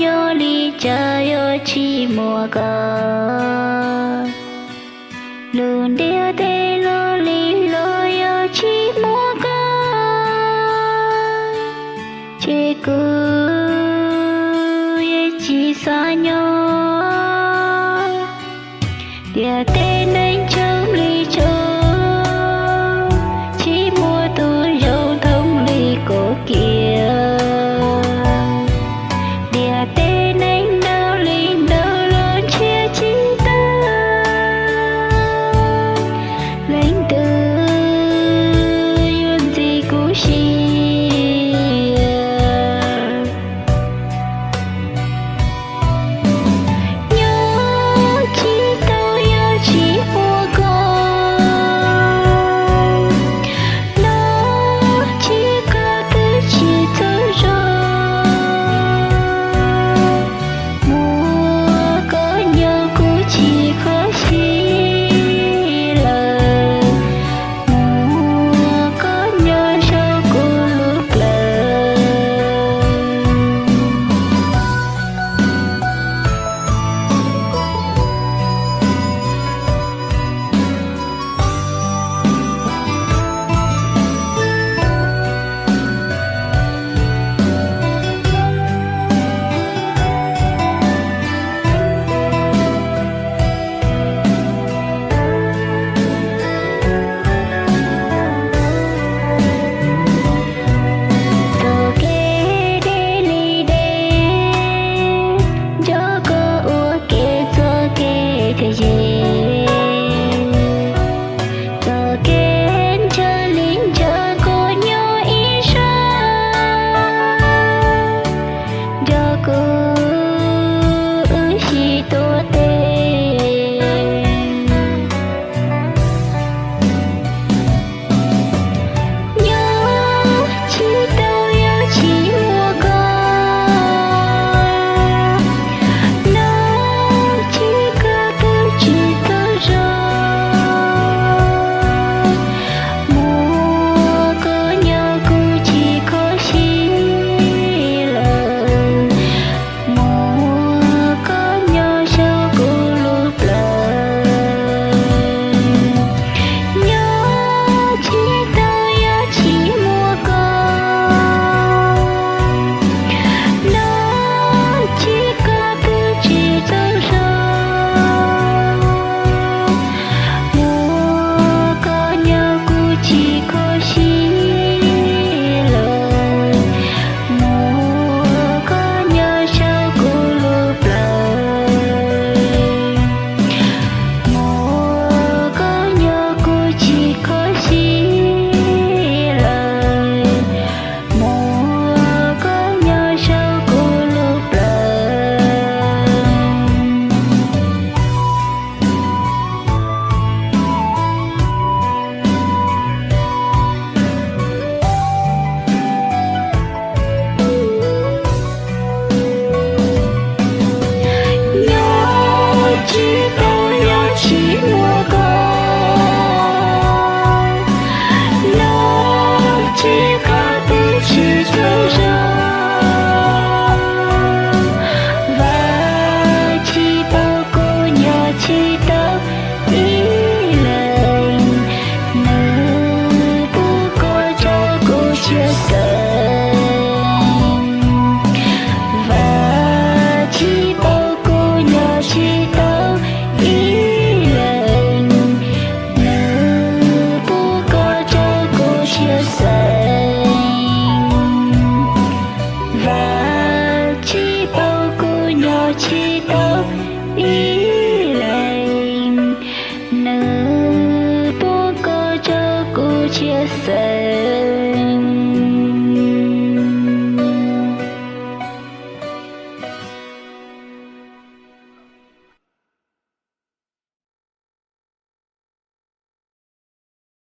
Yog li cas yog tsis muaj koj, lub ntiaj teb loj li los yog tsis muaj koj, ces kuv yeej tsis xav nyob. Tiam teb neeg tsawg li tsawg, tsis muaj tus zoo thooj li koj kiag. Tiam teb neeg ntaug li ntaug los ntshiab tsis tawg. Leej twg yuav ntxiv kuv sia? Nyob tsis tau yog tsis muaj koj, nyob tsis koj twb tsis txawj zoo. Muaj koj nyob kuv tsis kho siab lawm, muaj koj nyob saum kuv lub plawv. Txoj kev deb li deb, nco koj ua ke txoj kev thiaj ze. Txoj kev ntshaw li ntshaw koj nyob ib sab, nco kuv wb sib tuav tes. Nyob tsis tau yog tsis muaj koj, nyob tsis koj twb tsis txawj zoo. Muaj koj nyob kuv tsis kho siab lawm, muaj koj nyob saum kuv lub plawv. Nyob tsis tau yog tsis muaj koj, nyob tsis koj twb tsis txawj zoo. Muaj koj nyob kuv tsis kho siab lawm, muaj koj nyob saum kuv lub plawv. Muaj koj nyob kuv tsis kho siab lawm, muaj koj nyob saum kuv lub plawv. Nyob tsis tau yog tsis